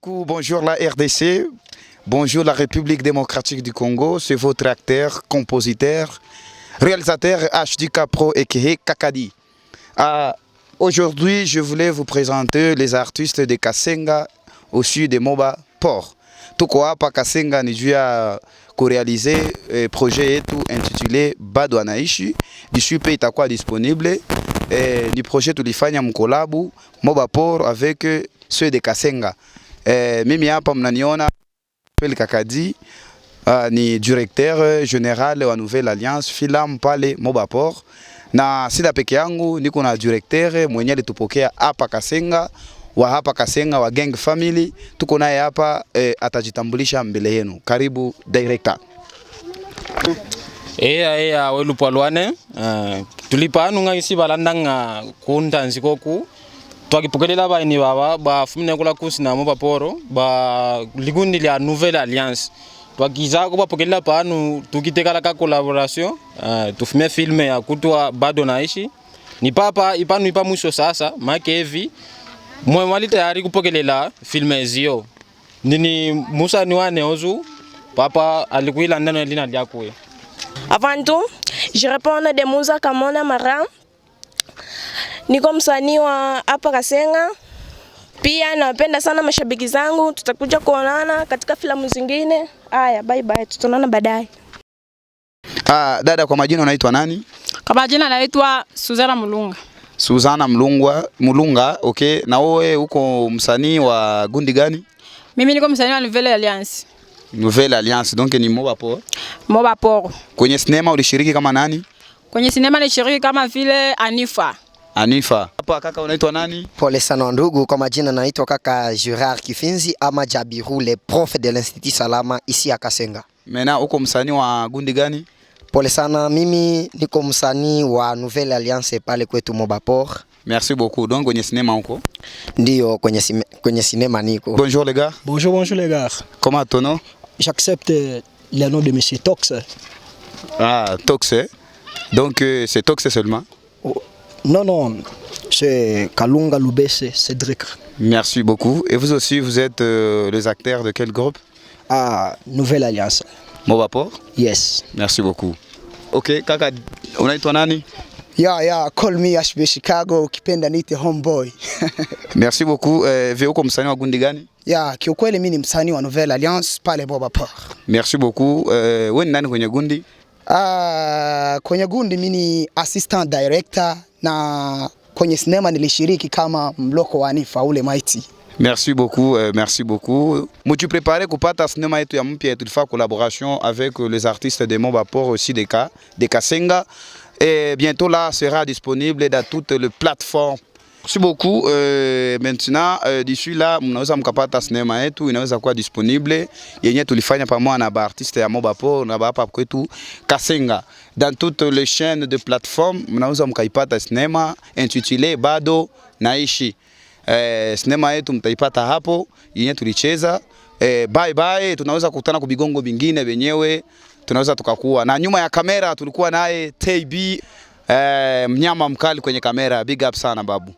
Beaucoup. Bonjour la RDC. Bonjour la République démocratique du Congo. C'est votre acteur, compositeur, réalisateur HDK Pro aka Kakadi. Ah, aujourd'hui, je voulais vous présenter les artistes de Kasenga au sud de Moba Port. Tuko hapa Kasenga ni juu ya kuréaliser projet yetu intitulé Bado Anaishi. D'ici peu itakuwa disponible. Ni projet tulifanya mcollabo Moba Port avec ceux de Kasenga. Mimi hapa mnaniona Pel Kakadi, ni directeur général wa Nouvelle Alliance Filam pale Moba Port, na sina peke yangu, niko na directeur mwenye alitupokea hapa Kasenga wa hapa Kasenga wa Gang Family, tuko naye hapa atajitambulisha mbele yenu. Karibu director. Eya eya welupwa lwane tulipanu isi balandanga kuntanzi koku twakipokelela baini baba bafumine kula kusi na Moba Port ba likundi lya Nouvelle Alliance twakiza kubapokelela panu tukitekala ka collaboration tufumie film ya kutwa Bado Naishi ni papa ipanu ipa mwisho sasa make hivi mwe mwali tayari kupokelela film ezio nini musa ni wane ozu papa alikuila ndano lina lyakuye. Avant tout, je réponds de Musa Kamona Mara. Niko msanii wa hapa Kasenga. Pia nawapenda sana mashabiki zangu, tutakuja kuonana katika filamu zingine. Aya, bye bye, tutaonana baadaye. Ah, dada, kwa majina unaitwa nani? Kwa majina naitwa Suzana Mulunga. Suzana Mlungwa, Mulunga, okay. Na wewe uko msanii wa gundi gani? Mimi niko msanii wa Nouvelle Alliance. Nouvelle Alliance, donc ni Moba Port. Moba Port. Kwenye sinema ulishiriki kama nani? Kwenye sinema nilishiriki kama vile Anifa. Anifa. Hapa kaka unaitwa nani? Pole sana ndugu, kwa majina naitwa kaka Gerard Kifinzi ama Jabiru, le prof de l'Institut Salama ici à Kasenga. Mena uko msanii wa gundi gani? Pole sana, mimi niko msanii wa Nouvelle Alliance pale kwetu Moba Port. Merci beaucoup. Donc kwenye sinema huko. Ndio kwenye sinema niko. Bonjour les gars. Bonjour, bonjour les gars. Comment ton nom? J'accepte le nom de Monsieur Tox. Ah, Tox. Donc c'est Tox seulement. Oh, non, non, c'est Kalunga Lubese Cédric. Merci beaucoup. Et vous aussi, vous êtes les acteurs de quel groupe? Ah, Nouvelle Alliance. Moba Port. Yes. Merci beaucoup. Okay, kaka unaitwa nani? Yeah, call me HB Chicago, ukipenda niite homeboy. Merci beaucoup. Vieux uko msanii wa gundi gani? Yeah, kiukweli mimi ni msanii wa Nouvelle Alliance pale Moba Port. Merci beaucoup. Wewe ni nani kwenye gundi? Ah, kwenye gundi mimi ni assistant director na kwenye sinema nilishiriki kama mloko wa Anifa ule maiti. Merci beaucoup, merci beaucoup. Mutu préparé kupata sinema yetu ya mpya, tulifanya collaboration avec les artistes de Moba Port aussi de Kasenga et bientôt là sera disponible dans toutes les plateformes. Merci beaucoup. Maintenant d'ici là mnaweza mkapata sinema yetu inaweza kuwa disponible yenye tulifanya pamoja na ba artiste ya Moba Port na ba hapa kwetu Kasenga. Dans toutes les chaînes de plateformes mnaweza mkaipata sinema intitulée Bado Naishi. Sinema yetu mtaipata hapo yenye tulicheza. Bye bye, tunaweza kukutana kwa bigongo vingine wenyewe, tunaweza tukakuwa na nyuma ya kamera tulikuwa naye TB, mnyama mkali kwenye kamera. Big up sana babu.